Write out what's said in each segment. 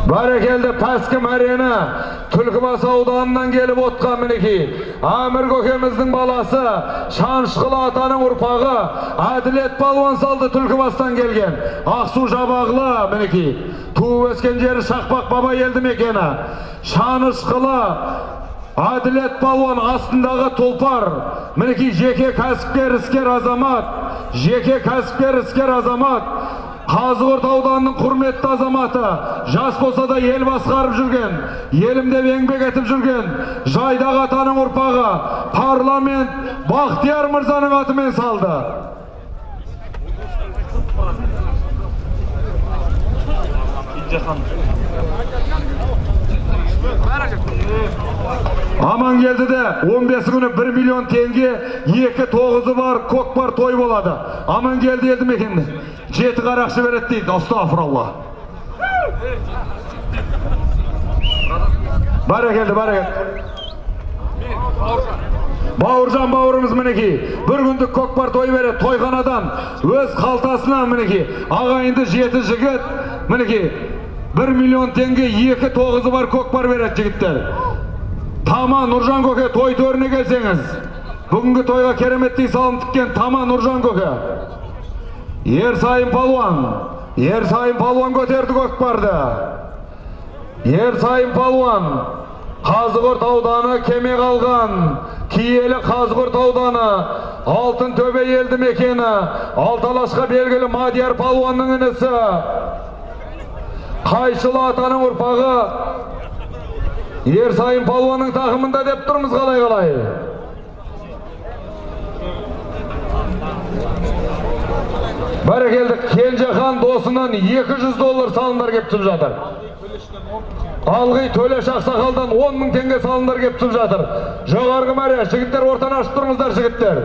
Бәрекелді, пәскі мәрені Түлкібас ауданынан келіп отқан мінекей Әмір көкеміздің баласы, Шанышқылы атаның ұрпағы Әділет палуан салды, Түлкібастан келген. Ақсу Жабағлы мінекей. Туып өскен жері Шақпақ баба елді мекені. Шанышқылы Әділет палуан астындағы тұлпар. Мінекей жеке кәсіпкер іскер азамат, жеке кәсіпкер іскер азамат. Қазығұрт ауданының құрметті азаматы, жас болса да ел басқарып жүрген, елім деп еңбек етіп жүрген, Жайдақ атаның ұрпағы парламент Бақтияр мырзаның атымен салды. Амангелдіде 15 күні 1 миллион теңге, 2 тоғызы бар, көкпар той болады. Амангелді елді мекенінде 7 қарақшы береді дейді. Астағфиралла. Бәрекелді, бәрекелді. Бауыржан бауырымыз мінекей бір күндік көкпар той береді тойханадан өз қалтасынан мінекей ағайынды 7 жігіт мінекей 1 миллион теңге, 2 тоғызы бар көкпар береді жігіттер. Тама Нұржан көке, той төріне келсеңіз. Бүгінгі тойға кереметтей салым тіккен Тама Нұржан көке. Ерсайын палуан, Ерсайын палуан көтерді көкпарды. Ерсайын палуан Қазығұрт ауданы Кеме қалған, Киелі Қазығұрт ауданы, Алтын Төбе елді мекені, Алталашқа белгілі Мадияр палуанның інісі. Қайшылы атаның ұрпағы Ерсайын палуанның тақымында деп тұрмыз қалай-қалай. Бәрекелді, Кенжехан досынан 200 доллар салымдар кеп түсіп жатыр. Алғи Төлеш ақсақалдан 10 мың теңге салымдар кеп түсіп жатыр. Жоғарғы мәре, жігіттер, ортаны ашып тұрыңыздар, жігіттер.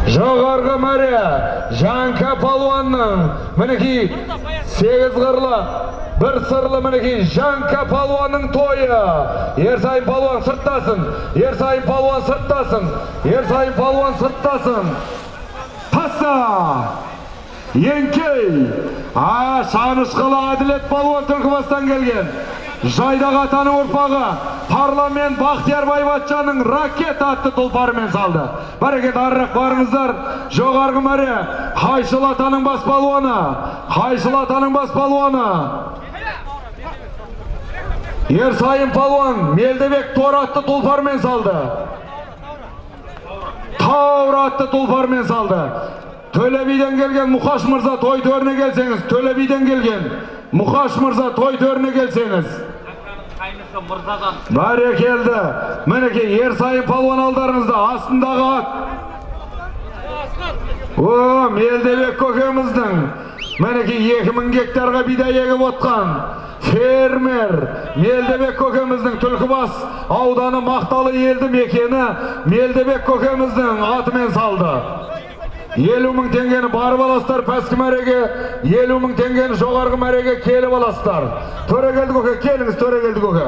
Жоғарғы мәре, Жанка палуанның мінекей 8 қырлы, бір сырлы мінекей Жанка палуанның тойы. Ерсайын палуан сырттасын, Ерсайын палуан сырттасын, Ерсайын палуан сырттасын. Таса! Еңкей! Шанышқылы Әділет палуан Түлкібастан келген. Жайдақ атаның ұрпағы парламент Бақтияр Байбатшаның ракета атты тұлпарымен салды. Бәрекелді, арырақ барыңыздар. Жоғарғы мәре Қайшыл атаның бас палуаны, Қайшыл атаның бас палуаны Ерсайын палуан Мелдебек Тор атты тұлпармен салды. Таур атты тұлпармен салды. Төле биден келген Мұқаш мырза, той төріне келсеңіз. Төле биден келген Мұқаш мырза, той төріне келсеңіз. Бәрекелді. Мінекей Ерсайын палуан алдарыңызда, астындағы ат. О, Мелдебек көкеміздің мінекей 2000 гектарға бидай егіп отқан фермер Мелдебек көкеміздің Түлкібас ауданы Мақталы елді мекені Мелдебек көкеміздің атымен салды. 50 мың теңгені барып аласыздар пәскі мәреге, 50 мың теңгені жоғарғы мәреге келіп аласыздар. Төрегелді көке, келіңіз, Төрегелді көке.